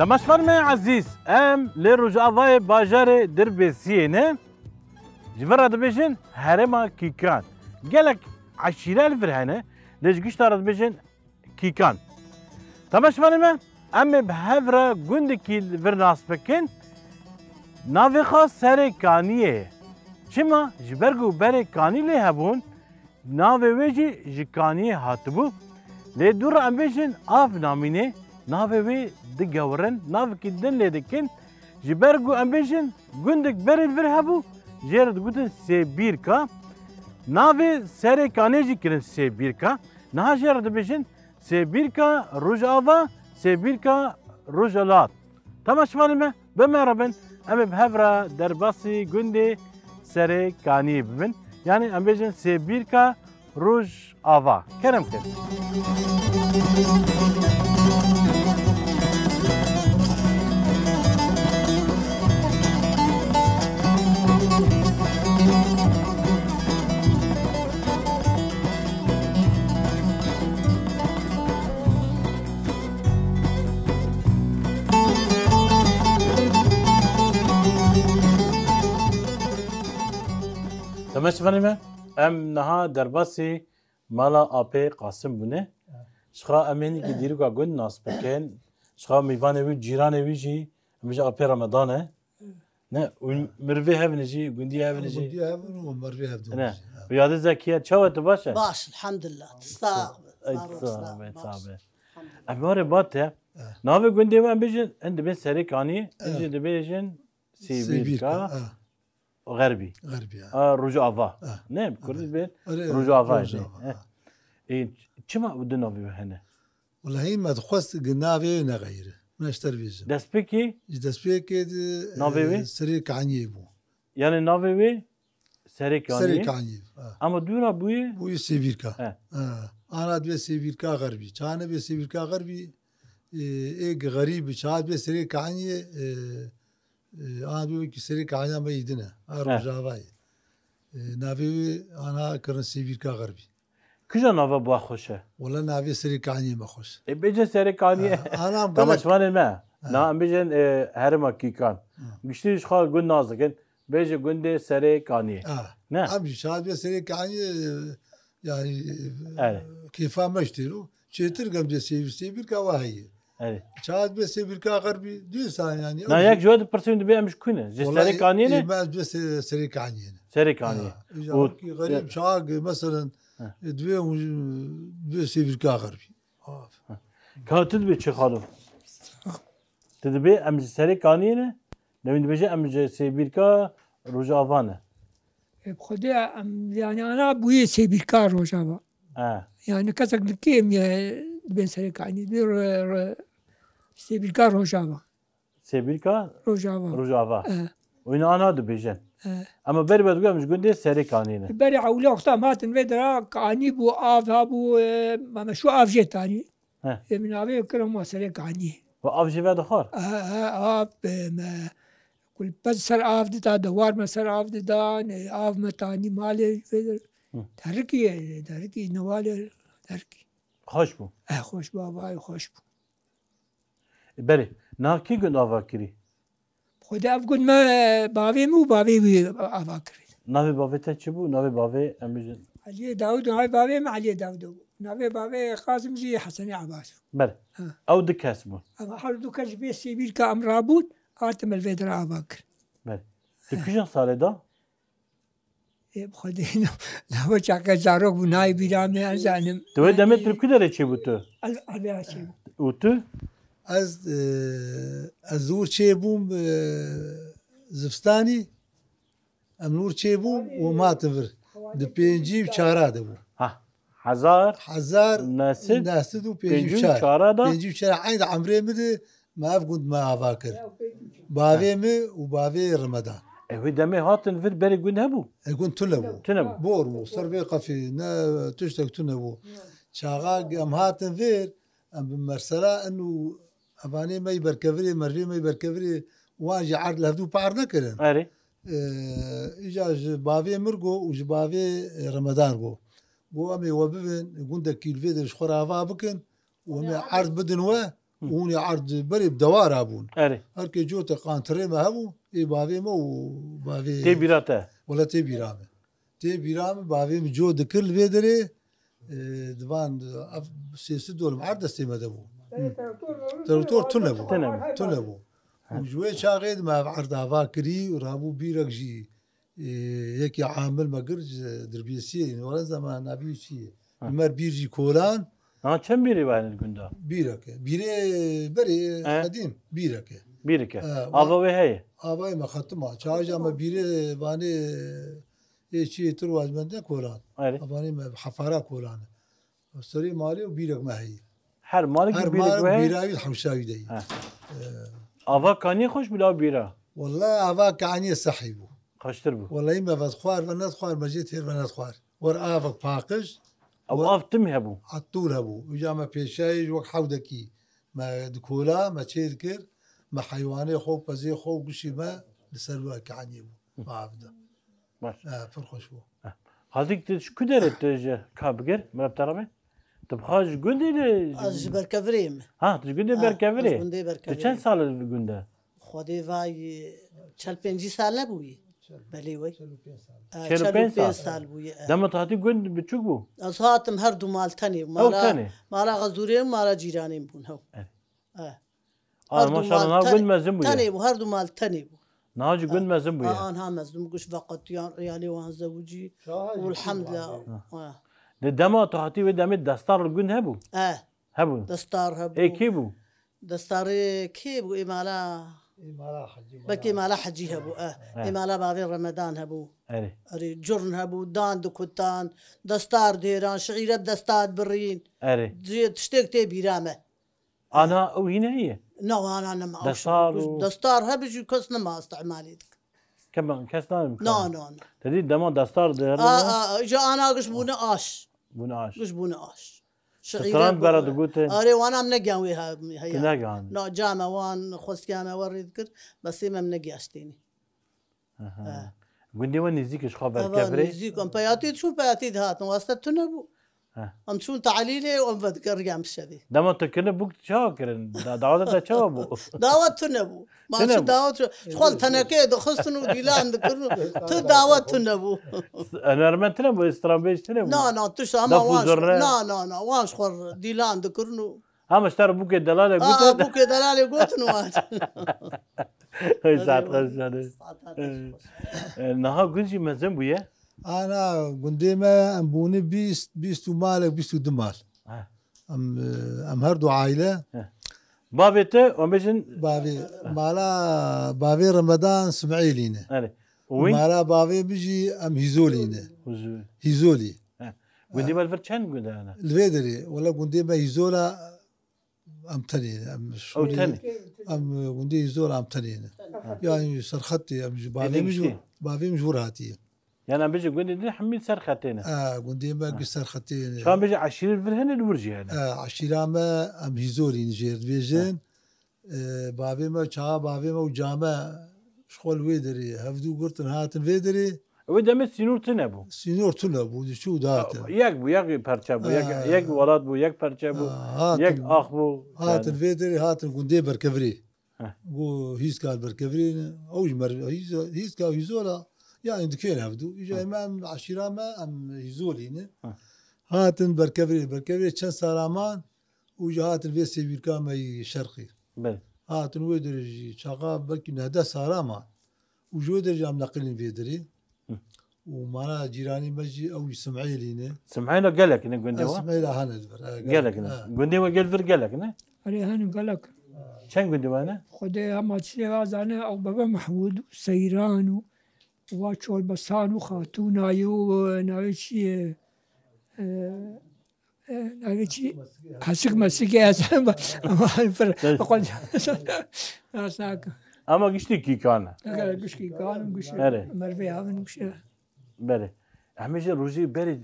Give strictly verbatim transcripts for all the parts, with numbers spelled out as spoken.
Temaşevanê me ezîz, em li Rojavayê bajarê Dirbêsiyê ne. Ji vir re dibêjin herêma Kîkan. Gelek eşîre li vir hene, lê ji gişta re dibêjin Kîkan. Temaşevanê me, em ê bi hev re gundekî li vir nas bikin. Navê xwe Serê Kaniyê ye. Çima? Ji ber ku berê kanî lê hebûn, navê wê jî ji kaniyê hatibû. Lê dû re em bêjin av namîne, navê wê digewirin, navekî din lê dikin. Ji ber ku em bêjin gundek berê li vir hebû, jê re digotin Sêbîrka. Navê Serê Kaniyê jî kirin Sêbîrka. Niha jê re dibêjin Sêbîrka Rojava, Sêbîrka Rojhilat. Temaşevanê me, bi me re bin, em ê bi hev re derbasî gundê Serê Kaniyê bibin. Yanî em bêjin Sêbîrka Rojava. Kerem kin. Temaşevanê me, em niha derbasî mala Apê Qasim bûne. Ji xwe em ê hinekî dîroka gund nas bikin. Ji xwe mêvanê wî, cîranê wî jî, em bêjin Apê Remedan e. Ne, û mirvê hevin jî, gundiyê hevin jî. Gundiyê hevin û mirvê hevin Ne. jî, ha. Û yadê Zekiye, çawa tu baş e? Baş, elhamdulillah. Tu sax be. Ey, Sağ ol, sax sağ ol, be, baş. sax be. Elhamdulillah. Em warê ba te. Eh. Navê gundê we em bêjin, em dibên Serê Kaniyê, em Eh. jî dibêjin Sêbîrka, Sêbîrka, eh. Xerbî. Xerbî, eh. A, Rojava. Eh. Ne, bi kurdî Evet. dibên Erê, Rojava. Rojava, Eh. eh. Ê, çima ew du navê we hene? Welahi me dixwest gi navê wê nexeyire. Min ji te re bêjim. Destpêkê? Ji destpêkê de, Navê e, wê? Serê Kaniyê bû. Yani navê wê Serê Kaniyê? Serê Kaniyê, ha. Ama dû re bûye? Bûye Sêbîrka. He. Ha. Ana dibe Sêbîrka Xerbî. Çane be Sêbîrka Xerbî, e, ê Xerîbî. Çawa dibe Serê Kaniyê, e, e, ana dibe ki Serê Kaniya me yî din e. Ha, He. Rojavayê. E, navê wê ana kirin Sêbîrka Xerbî. Kija nava ba xweş e? Wela navê Serê Kaniyê me xweş. E, bêje Serê Kaniyê. Ha, anam gelek. Temaşevanê me. Ha. Na, em bêjin, e, herêma Kîkan. Ha. Giştî ji xwe gund nas dikin. Bêje gundê Serê Kaniyê. Ha. Ne? Em jî şad be Serê Kaniyê, e, yani, e, Evet. kêfa me ji têro. Çêtir gem de Sêbîr, Sêbîrka wa heye. Erê. Çawa dibe Sêbîrka Xerbî, dîsan yani. Na, yek ji we dipirsî, dibê em ji ku ne? Ji Serê Kaniyê ne? Wela, e, me ez dibe Se-, Serê Kaniyê ne. Serê Kaniyê. Ha, îja Û wekî Xerîb, çawa ki, meselen, Ha. e, dibe, dibe Sêbîrka Xerbî. Of. Ka tu dibê çi xalo? Tu dibê em ji Serê Kaniyê ne? Newîn dibêje em ji Sêbîrka Rojava ne. E, bi Xwedê em, yani, ana bûye Sêbîrka Rojava. Ha. Yani kesek li kêm ye dibên Serê Kaniyê, dibê ro-, ro-, Sêbîrka Rojava. Sêbîrka Rojava. Rojava. E. Wîna ana dibêjin. E. Ama berê be dibê em ji gundê Serê Kaniyê ne. Berê ewle wexta em hatin vê dera kanî bû, av hebû, e, me, me şu av jê tanî. He. Ê min avê kirin ma Serê Kaniyê. Ve av jê ve dixwar? He, he, av, e, me, kul pez ser av dida, dewar me ser av dida, ne, av me tanî malê, Hı. derikî, derikî, newalê, derikî. Xweş bû? E, xweş bû, avayê xweş bû. E, berê, na kî gund ava kirî? Xwedê ev gund me bavê min û bavê wî ava kirî. Navê bavê te çi bû? Navê bavê em bijin. Eliyê Dawud, navê bavê min Eliyê Dawud bû. Navê bavê Qasim jî Hesenê Abbas bû. Ber. Ha. Ew du kes bûn. Em her du kes ji vê Sêbîrka em rabûn, hatim li vê dira ava kir. Ber. Tu kîjan salê da? Ê, bi Xwedê, na-, nava çaqa zarok bû, nayê bîra me, ez zanim. Tu wê demê tu li ku derê çêbû tu? Ez, ez ê çêbû. Û tu? Ez, e, ez li wir çêbûm, e, zivistanî. Em li wir çêbûn û em hatin vir. Di pêncî û çara de bû. Ha, hezar Hezar neh sed neh sed û pêncî û çar. Pêncî û çar de? Pêncî û çar, eynî emrê min de me ev gund me ava kir. Bavê min û bavê Remedan. E, wê demê hatin vir berê gund hebû? E, gund tune bû. Tune bû. Bor bû, ser vê qefê, ne tiştek tune bû. Çaxa em hatin vir, em bi mersela in û evanê me yî berkevirê, mervê me yî berkevirê, wan jî erd li hevdû par nekirin. Erê. E, îca ji bavê min go û ji bavê Remedan go. Go em ê we bibin, gundekî li vê de ji xwe re ava bikin û em ê erd bidin we. Hı. Hûn ê erd berê bi dewara bûn. Erê. Her kê cote qantirê me hebû, ê bavê me û bavê Tê bîra te? Wele tê bîra me. Tê bîra me, bavê min co dikir li vê derê, e, divan, ev sêsî dolim erd destê me de bû. Hı. Traktor tune bû. Tune bû. Tune bû. Hı. Û ji wê çaxê de me ev erd ava kirî û rabû bîrek jî, e, yekî amil me kir ji Dirbêsiyê, wele zema navî çi ye? Hı. Li me bîr jî kolan. Niha çend bîrê hene di gunda? Bîrek e. Bîrê berê He. Qedîm bîrek e. Bîrek e. He, Ava wê heye? Avayê me xetim a. Çaxa me bîrê vanê, ê çiyê tir wa ji me de kolan. Erê. Evanê me bi hefara kolan e. Serê malê û bîrek me heye. Her malek Her bîrek malek wê heye? Bîra wî hewşa wî de ye. He. Ee, Ava kaniyê xweş bila bîra? Wele ava kaniyê sehî bû. Xweştir bû. Wele me vedixwar, venedixwar, me jê têr venedixwar. Wer avek paqij, Ew wer av tim hebû? Etûr hebû. Uca me pêşayê ji wek hewdekî me dikola, me çêr kir, me heywanê xwe, pezê xwe û gişî me li ser wê kaniyê bû. Me av da. Baş. E, pir xweş bû. Heh. Xaltîk, tu ji ku derê tu ji ka bigir? Mira bi te re be? Tu bi xwe ji gundê de Ez ji Berkevirê me. Ha, tu ji gundê Ha, Berkevirê? Ez gundê Berkevirê. Tu çend sal li gund e? Xwedê vay çel pêncî sal nebûyî. Belê wey. E, Çel û pênc çel û pênc sal. Sal bûye. E. Dema tu hatî gund biçûk bû? Ez hatim her du mal tenê. Ew Mala, tenê? Mala Xezûrê û mala cîranê bûn hew. Evet. E. A, Her du maşallah, mal niha ten-, gund mezin bûye. Tenê bû, her du mal tenê bû. Niha jî gund mezin bûye. A, anha mezin bû, giş veqetiyan, riyalê wan zewicî. Çawa û jî elhamdulillah. Bû. Ha. Di dema tu hatî wê demê destar li gund hebû? E. Hebû. Destar hebû. Ê kê bû? Destarê kê bû? Ê mala Ê mala Hecî, Belkî mala mala Hecî hebû, e. E. Ê mala bavê Remedan hebû. Erê. Erê, curn hebû, dan dikutan, destar dihêran, şiîre bi desta dibirîn. Erê. Cê tiştêk tê bîra me. Ana ew hîne heye? Na, ana nema. Destar û Destar hebû jî kes nema îstîmalê dik. Kema-, kes nayê Na, na, na. Te dî dema destar de her A, zaman a, a, ji ana giş bûne aş. Bûne aş. Giş bûne aş. Şiîre Stran bera digotin. Arê, wana em negiyan wê ha-, heya. Tu negiyan. Na, came wan, xwestiya me we rê dikir, bes ê me em negiyaştêne. Aha. Ha. Gundê we nêzîk e ji xwe Eva berkevirê? Nêzîk, em peyatî diçûn, peyatî dihatin. Wasta tune bû. Ha. Em çûn talîlê û em vedikeriyan bi şevê. Dema tu kirine bûk çawa kirin? Da-, dawa te çawa bû? Dawa tune bû. Ma Tune çi bû. Dawa tune? Ji xwe li tenekeyê dixistin û dîlan dikirin û tu dawa tune bû. Hunermend tune bû, stranbêj tune bû? Na, na, tişt ama Def û wan ji-, zurne? Na, na, na, wan ji xwe dîlan dikirin û Ha, me ji te re bûkê delalê Aa, gotin. Bûkê delalê gotin wan. Hey, saet xweş canê. Saet xweş. Eh, niha gund jî mezin bûye? Ana, gundê me em bûne bîst, bîst û malek, bîst û du mal. Ha. Em, eh, em her du aile. Heh. Bavê te, em bêjin Bavê, mala bavê Remedan Simêlî ne. Erê. Û wî? Mala bavê min jî em Hîzolî ne. Huzur. Hîzolî. He. Gundê me li vir çend gund hene? Li vê derê, wela gundê me Hîzola em tenê ne. Em Ew şûrê, tenê? Em gundê Hîzola em tenê ne. Ha. Yani serxetê em ji bavê Êdî min ji, giştî? Bavê min ji wir hatiye. Yani em bêjin gundê din hemî serxetê ne. Ha, gundê me Ha. Gi serxetê ne. Şu an bêjin eşîrê li vir hene, li wir jî hene. Ha, eşîra me em Hîzolî ne jê dibêjin. Ha. E, bavê me, çaxa bavê me û came ji xwe li wê derê hevdû girtin hatin vê derê. Wê demê sînor tune bû. Sînor tune bû, diçû dihatin. Yek bû, yek perçe bû, yek, Ha. Yek welat bû, yek perçe bû, Ha, hatin, yek ax bû. Hatin Yani. Vê derê, hatin gundê Berkevirê. Heh. Got hîzka Berkevirê ne, ew ji mer-, hîz-, hîzka Hîzola, yani dikên hevdû. Îja Heh. Me em, eşîra me, em Hîzolî ne. Heh. Hatin Berkevirê, Berkevirê çend sala man, û ji hatin vê sêwîrka me yî şerqî. Belê. Hatin wê derê jî çaxa belkî neh deh sala man. Û ji wê derê jî em neqilîn vê derê. Hı. Û mana cîranî me jî ew jî Simêlî ne. Simêla gelek ne gundê we? Simêla hene li vir, e, gelek. Gelek ne. Ha. Gundê we gel vir gelek ne? Erê hene gelek. Çend gundê we ne? Xwedê hema çiyê azane ew bebe Mehmûd û Seyran û wa Çolbesan û Xatûna ye û navê çi ye? E, E, navê çi? Hesik mesik e, ez ama pir, Tabii. Xwe nas nakim. Ama giştî kîkan e. Eger giştî kan, giştî Erê. Mervê havin giştî. Belê. Em ê jî rojê berê,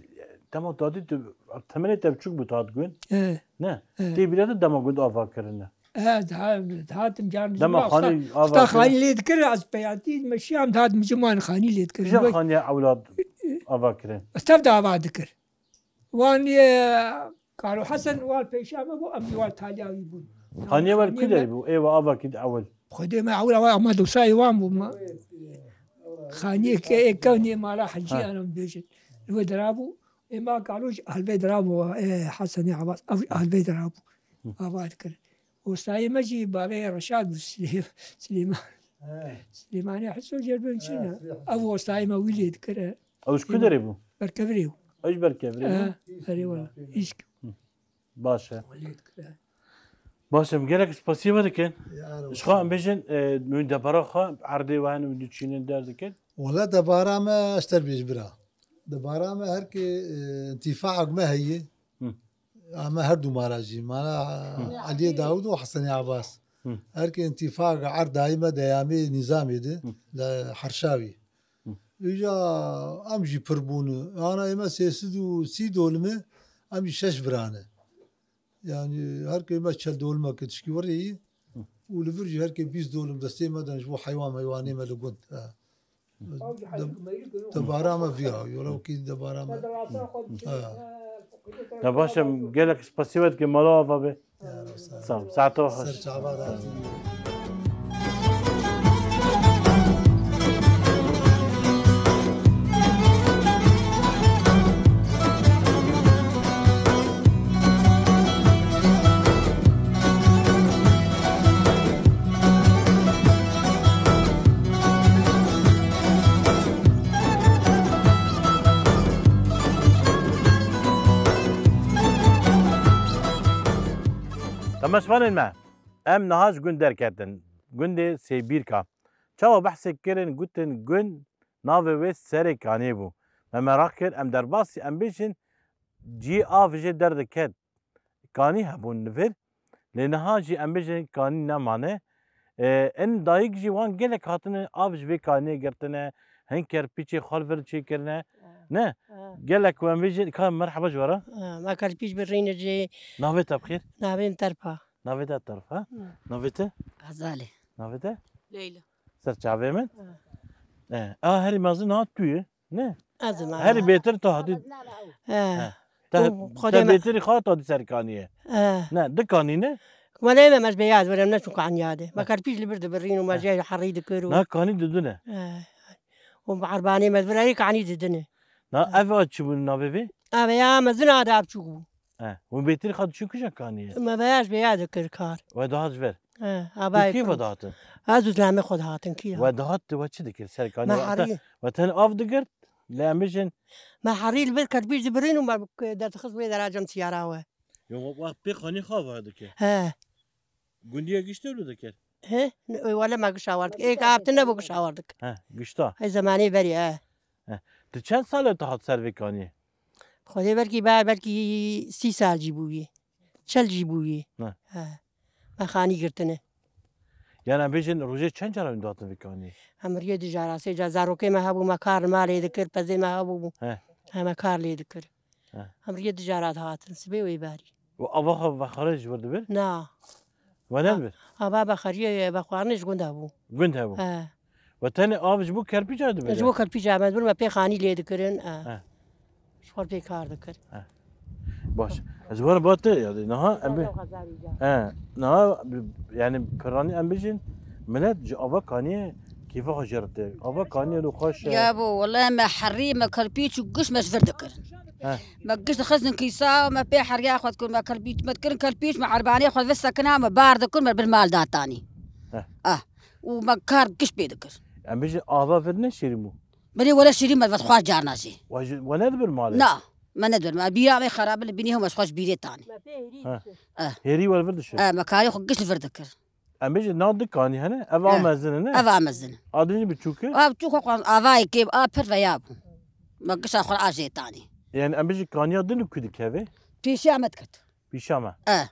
dema dadî tu, temenê te biçûk bû, tat gund. E. Ne? E. Tê bîra te dema gund ava kirine. E, daha, daha tim can Dema xanî ava Xta kirine. Xanî lê dikir, ez peyatî me şiyam, daha tim ciman xanî lê dikir. Kîja xaniya ewlad ava kirin? Ez tev de ava dikir. Wan, e, Karo Hesen, wan pêşiya me bû, em jî wan taliya wî bûn. Xaniyê we li ku derê bû? Ê we ava kî di ewil? Xwedê me ewil ava me dosa êwan bû me. Xaniyê ke ê kewnê mala Hecî Ha. Anam bêjin. Li we dira bû. Ê me Kalo jî Helbê dira bû. Ê Hesenê Abbas. Ev Helbê dira bû. Ava dikir. Ostayê me jî bavê Reşad bû Silê-, Silêman. He. Silêmanê Heso Cerbên çi ne? Ev ostayê me wî lê dikir. Ew ji ku derê bû? Berkevirê bû. Ew ji Berkevirê bû? He, erê wala. Îşk. Baş e. Wî lê dikir. Baş e, em gelek spasiyê we dikin. Ya, Ji xwe em bêjin, e, min debara xwe erdê we hene min diçînin derdikin. Wala debara me ez ter bêj bira. Debara me her ke, e, întîfaek me heye. Hı. Ama her du mala jî, mala Hı. Eliyê Dawud û Hesenê Abbas. Hı. Her ke întîfaek erdayî me deyamê nîzamê de, Hı. li Herşawî. Hı. Îja em jî pir bûne. Ana ême sê sed û sî dolime, em jî şeş birane. Yani her ke me çel dolime ke tişkî werê yî. Hı. Û li vir jî her ke bîst dolim destê me den ji bo heywan meywanê me li gund. Ha. De-, debara me viya, yola wekî debara me. Ha. Ya baş e, em gelek spasiyê we dikin, mala ava be. Ya, sağ ol. Sağ ol, saeta we xweş. Ser çava razî. Temaşevanên me, em niha ji gund derketin. Gundê Sêbîrka. Çawa behsê kirin, gutin gund navê wê Serê Kaniyê bû. Me meraq kir, em derbasî, em bêjin cî av jê derdiket. Kanî hebûn li vir. Lê niha jî em bêjin kanî nemane. E, in dayik jî wan gelek hatine av ji vê kaniyê girtine. Hin kerpîçê xwe li vir çêkirine. E. Ne? E. Gelek em bêjin, ka merheba ji we re. E, me kerpîç birîne jê. Navê te bi xêr? Navê min Terpa. Navê te Terpa, ha? Hı. Navê te? Xezalê. Navê te? Leyla. Ser çavê min? E. E, a herî mezin ha tu ye. Ne? Ez im, Herî ha. Bêtir tu hatî. He. He. Te, Û te Xwedê me bêtirî xwe hatî ser kaniyê. He. Ne, di kanî ne? Wele me, me ji bêya ez werem ne çû kaniya de. Me He. Kerpîç li vir dibirîn û me He. jê herî dikir û Na kanî didine. He. Û me erbanê me vir erî kanî didine. Na He. Ev a çi bû navê vê? Ev ya mezin a de ev çûk bû. He. Hûn bêtirî xwe diçûn kîja kaniyê? Me veya ji bêya dikir kar. We dihat ji vir? He, Tu avayê kî kir. Ve dihatin? Ez û zilamê xwe dihatin kî ya? We dihat tu we çi dikir ser kaniyê? Me We te-, herî- we tenê av digirt, lê em bijin. Me herî li vir kerpîç dibirîn û me derdixist wê dera cem siyara we. Yo, we pê xanî xwe ava dikir. He. Gundiye gişt ew dikir. He? Wele me giş awardik. Ê, ka haftin nebû giş awardik. He, gişta. Hey zemanê berî, he. He. Tu çend sal e tu hat ser vê kaniyê? Xwedê belkî ba, belkî sî sal jî bûyî. Çel jî bûyî. Ne. He. Me xanî girtine. Yani em bêjin rojê çend cara hûn dihatin vê kaniyê? Em riyê du cara, sê cara. Zarokê me hebû, me kar li malê dikir, pezê me hebû bû. He. He, me kar lê dikir. He. Em riyê du cara dihatin, sibê wê barî. Û ava xwe vexware ji wir dibir? Na. We nedibir? Ava vexwariyê, vexwarinê ji gund hebû. Gund hebû? He. We tenê av ji bo kerpîca dibir? Ji bo kerpîca me dibir, me pê xanî lê dikirin, e. He. Ji xwe pê kar dikir. He. Baş. Ez were ba te ya de, niha em bi-, Xezarî ca. He. Niha bi-, yani piranî em bijin, millet ji ava kaniyê kêfa xwe jê re tê. Ava kaniyê lo xweş e. Ya bo, wele me herî, me kerpîç û giş me ji vir dikirin. He. Me giş dixistin kîsa, me pê heriya xwe dikirin, me kerpîç, me dikirin kerpîç, me erbanê xwe vir sekina, me bar dikirin, me bir mal datanî. He. Ah. Û me kar giş pê dikir. Em bijin ava vir ne şêrîn bû? Belê wele şêrîn me, ve xwar carna jî. We ji, we nedibir malê? Na, me nedibir. Me bîra me xerabe li bînê hûn me ji xwe ji bîrê tanî. Me pê hêrî Ha. Dikir. Eh. Hêrî we li vir dişir? Eh, me karê xwe giş li vir dikir. Em bêjin na du kanî hene, ev a Eh. Mezin e, ne? Ev a mezin e. A din jî biçûk e? A biçûk xwe xwe avayê kê, a pir veya bû. Me gişa xwe a jê tanî. Yani em bêjin kaniya din li ku dikeve? Pêşiya me diket. Pîşa me. Eh.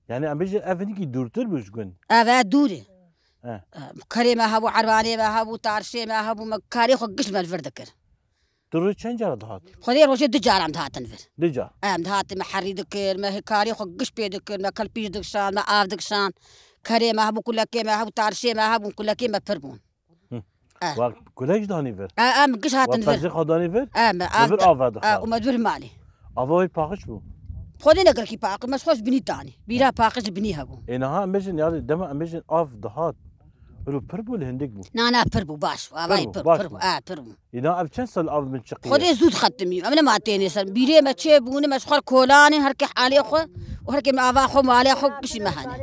Yani em bêjin ev hinekî dûrtir bû ji gund. Ev e dûr e. Eh. Eh, kerê me hebû, erbanê me hebû, tarşê me hebû, me karê xwe giş me li vir dikir. Tu roj çend cara dihat? Xwedê rojê du caran dihatin vir. Du car? Em dihatin me herî dikir, me karê xwe giş pê dikir, me kelpîç dikişan, me av dikişan. Kerê me hebû, kulekê me hebû, tarşê me hebûn, kulekê me pir bûn. Hı. Eh. Wa kulek jî danî vir? Eh, em giş hatin vir. Wa pezê xwe danî vir? Eh, me Li vir av, ava eh, dixwar. Û me vir malê. Ava wê paqij bû? Xwedê ne gelkî paqij, me ji xwe ji binî tanî. Bîra paqij ji binî hebû. Ê niha em bêjin, ya dema em bêjin av dihat, hilo pir bû, li hindik bû? Na, na, pir bû, baş bû, avayî pir bû, pir bû, pir bû, a, pir bû. Ê niha ev çend sal av min çiqiye? Xwedê zû dixetimî, em nema tênê ser. Bîrê me çê bûne, me ji xwe kolanê, her kê halê xwe û her kê min ava xwe, malê xwe, gişî me hene.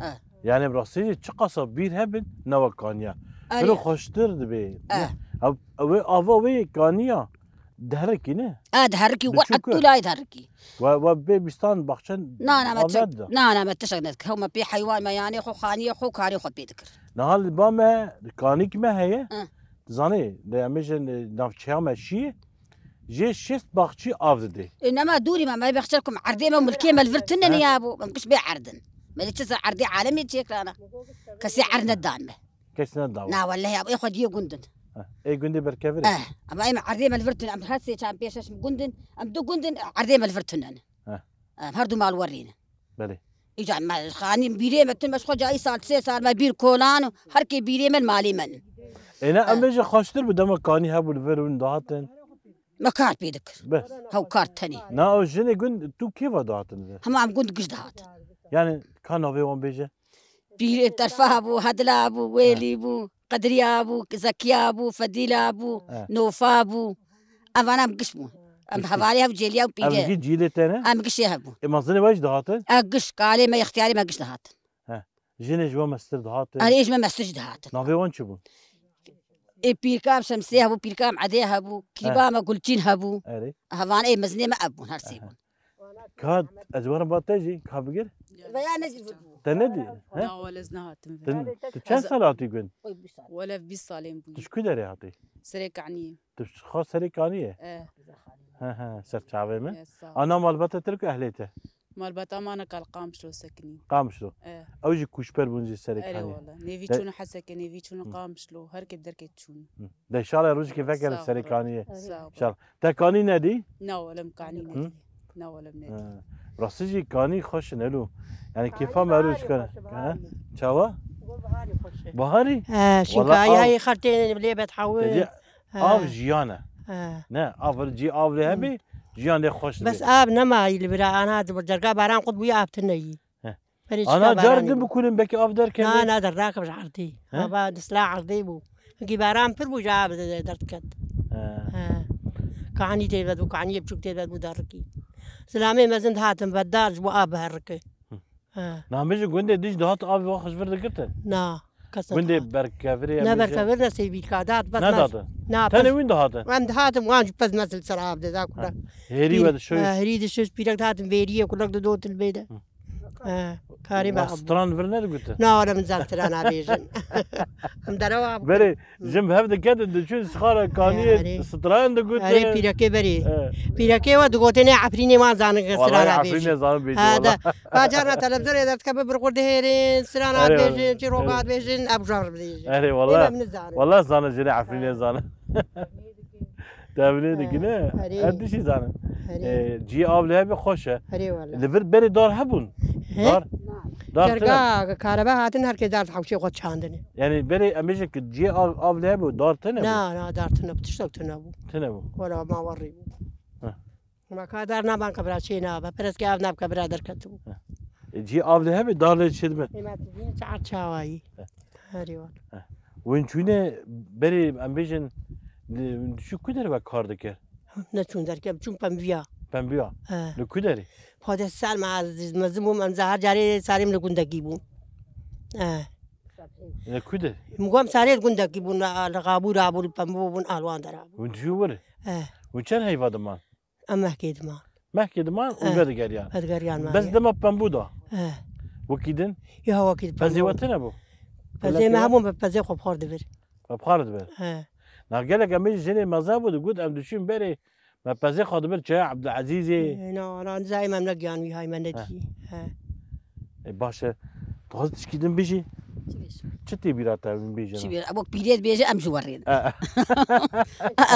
Hı. E. Yani bi rastî jî çiqasa bîr hebin, ne wek kaniya. Erê. Hilo xweştir dibê. E. Ew, ew ê ava wê kaniya. Diherikî ne? E, diherikî, we Biçûk e. Etûlayê diherikî. We, we bê bîstan baxçen Na, na, me av tişek, nedida. Na, na, me tişek nedikir. Hew me pê heywan me yanê xwe, xaniyê xwe, karê xwe pê dikir. Niha li ba me, kanîk me heye. Hı. Zanê, de em bêjin, e, navçeya me şiyê, jê şêst baxçî av didê. E, nema dûrî me, me bexçe kum erdê me, milkê me li vir tune He. niya bû. Em giş bê erdin. Me li çi ser erdê alemê çêkirana. Kesê erd nedan me. Kes nedawa. Na, wellehî, ê xwediyê gund in. Heh, ê gundê berkevir e. Eh, ama em erdê me li vir tune, em her sê çar pêş şeş gund in, em du gund in, erdê me li vir tune ne. Heh. Em her du mal werî ne. Belê. Îca me xanî bîrê me tune, me ji xwe cayî sal, sê sal me bîr kolan û her kê bîrê me li malê me ne. Ê ne, em Eh. bêjin xweştir bû, dema kanî hebû li vir hûn dihatin. Me kar pê dikir. Bes. Hew kar tenê. Na, ew jinê gund, tu kê ve dihatin vir? Hema em gund giş dihatin. Yani, ka navê wan bêje? Pîrê Terfa bû, Hedila bû, He. Wêlî bû, Qedriya bû, Zekiya bû, Fedîla bû, He. Nofa bû. Evana em giş bûn. Em Giş bûn. Hevalê hev cêliya û Em pîrê. gî cîlê te ne? Em gişê hev bûn. Ê, mezinê we jî dihatin? E, giş, kalê me, ixtiyarê me giş dihatin. He. Jinê ji we mestir dihatin? Erê, ji me mestir jî dihatin. Navê wan çi bûn? Ê, pîrka em Şemsê hebû, pîrka em Edê hebû, He. kîba me Gulçîn hebû. Erê. Hevan ê mezinê me ev bûn, her sê Ehe. bûn. Ka ez werim ba te jî, ka bigir? Veya ne jî bû. Te nedî? He? Na, wele ez nehatim Te, vê. tu çend Ez sal hatî gund? Wele bîst salên bûye. Tu ji ku derê hatî? Serê Kaniyê. Tu ji xwe Serê Kaniyê? E. He, he, ser çavê min. E, sağ ol. Ana malbata te ku ehlê te? Malbata me ne kal Qamişlo sekinî. Qamişlo. E. Ew jî kûçber bûn jî Serê Erê Kaniyê. wele. Nêvî De- çûn Heseke, nêvî çûn Hı. Qamişlo. Her kê bi derkê çûn. Hı. De inşallah rojekê vegerin Sağ ol. Serê Kaniyê. Sağ ol. İnşallah. Te kanî nedî? Na, wele em kanî Hı? nedî. Na, wele em nedî. Ha. Rastî jî kanî xweş in, elo. Yani kêfa me elo ji kan. Baharî xweş e, Ha? baharî. Çawa? Go baharî xweş e. Baharî? He, Wala şinka ay av. Ay xertê lê bet hawin. Te dî He. av jiyan e. He. Ne, av cî av lê Hı. hebî, jiyan lê xweş Bes dibê. av nemayî li vira ana derga baran qut bûyî av tune yî. He. Berê Ana çika car baranî din bû. bikulin belkî av derkeve. Na, na, dernakim ji erdê. He? Ava disla erdê bû. Hinkî baran pir bû ji av de-, derdiket. He. He. Kanî tê vet bû, kaniyê biçûk tê vet bû derikî. Zilamê mezin dihatin vedar ji bo av biherike. Hı. He. Na, me ji gundê dij dihat avê wan xwe ji vir digirtin? Na, kes Gundê nedihat. Berkevirê Ne em bêjin. Berkevir, ne Sêvîlka dihat, bes Nedadin? Na, Tenê bes wîn dihatin? Em dihatin, wan jî pez mezin li ser av de, da kula. Ha. Hêrî Pîr-, we dişoyî. he, hêrî dişoyî, pîrek dihatin, vêriyê kulek didotin lê de. Hı. He, karê me Wan abû. Stran vir nedigutin? Na, wala min zan stran nabêjin. Em derewa bû. Berê, Jin bi hev diketin, diçûn sixara kaniyê Erê. Strayan digotin. Erê, pîrekê berê. E. Pîrekê we digotin, ê Efrînê wan zanin ki Wallahî strana Efrînê bêjin. zanin bêjin, Ha, wallahî. da. Bacarna televîzyonê derdikeve bi birqur dihêrin, strana Erê, dibêjin, çîroka erê. dibêjin, ev jar bidêjin. Erê, Ê, wallahî. em nizanin. Wallahî zanin, jin Efrînê Ha. zanin. Tevlê Ha, dikine, erê. her tişî zanin. Erê. E, cî av lê hebe xweş e. Erê, wallahî. Li vir berê dar hebûn. He? Dar. Dar tune. Kerga karebe hatin, her kê dar hewşê xwe çandine. Yani berê em bêjin ki cihê av, av lê hebû, dar tune bû? Na, na, dar tune bû, tiştek tune bû. Tune bû. Wala ma werî bû. Heh. Ma ka dar naban kebira çê nabe, pereskê av nab kebira derketibû. Heh. E, cihê av lê hebê, dar lê çêdibe? Ê, ma tu bînî çar çawayî. Heh. Herî wala. Heh. Win çûne berê em bêjin, li, tu çû ku derve kar dikir? Neçûn derkeve, çûn pembiya. Pembiya? He. Li ku derê? Xwedê ser me ez mezin bûm, em zehar carê sarê min li gundekî bûn. He. Li ku derê? Min got em sarê li gundekî bûn, li Xabûra bûn, li Pembo bûn, Alwan dera bûn. Hûn dijî wir? He. Hûn çend heyva diman? Em mehkê diman. Mehkê diman û He. vedigeriyan? Vedigeriyan me. Bes dema Pembo da? He. Wekî din? Ya wekî din Pembo. Pezê we tune bû? Pezê me Gelek hebûn, be pezê xwe bi xwe re dibir. Bi xwe re dibir. He. Na gelek em ê jinê meze bû, digot em diçûn berê, me pezê xwe dibir çaya Ebdulezîzê. E, na, na, nizayê me, em negiyan wî hay me He. nedî. He. E, baş e. Dixwazî tişkî din bijî? Çi bêjim? Çi tê bîra te em bêjin? Çi bêjim? Wek pîrê dibêje em ji we rê ne. E.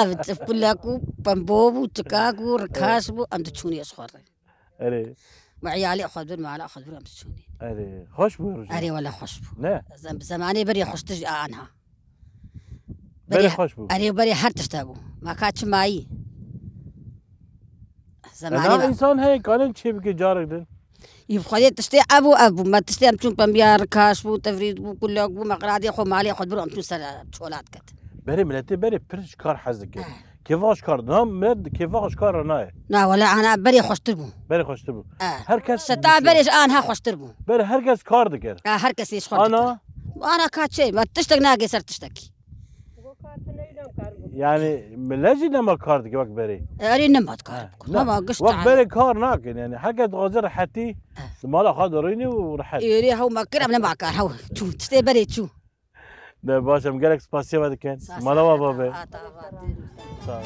Ev kulek û pembo bû, çikak bû, rikaş bû, em diçûnê ji xwe rê. Erê. Me iyalê xwe dibir, mala xwe dibir, em diçûnê. Erê. Xweş bû rojê? Erê, wele xweş bû. Ne? Zem-, zemanê berê xweştir ji anha. Berê Berê xweş bû. Erê, berê her tişt hebû. Ma ka çi mayî? Zemanî Ena ve. Însan heye kanin çê bike carek din. Yî xwedê tiştê ev û ev bû. Me tiştê em çûn pembiya rikaş bû, tevrit bû, kulok bû, me qradê xwe malê xwe bir em çûn ser çolat ket. Berê miletê berê pir ji kar hez dike. Eh. Kêfa ji kar, na milet kêfa ji kar re nayê. Na wele ana berê xweştir bû. Berê xweştir bû. Eh. Her kes Seta berê ji an ha xweştir bû. Berê her kes kar dikir. Eh, her kes êş xwe Ana? Dikir. Ana ka çê, me tiştek nagê ser tiştekî. Yani millet jî nema kar dike wek berê. Erê nema kar. Hema giş Wek berê kar nakin yani. Herkes dixwaze rehetî. Eh. Di mala xwe de rînî û rehet. Erê hew me kir em nema kar hew. Çû tiştê berê çû. Ne baş em gelek spasiya we dikin. Mala we babe. Sağ ol.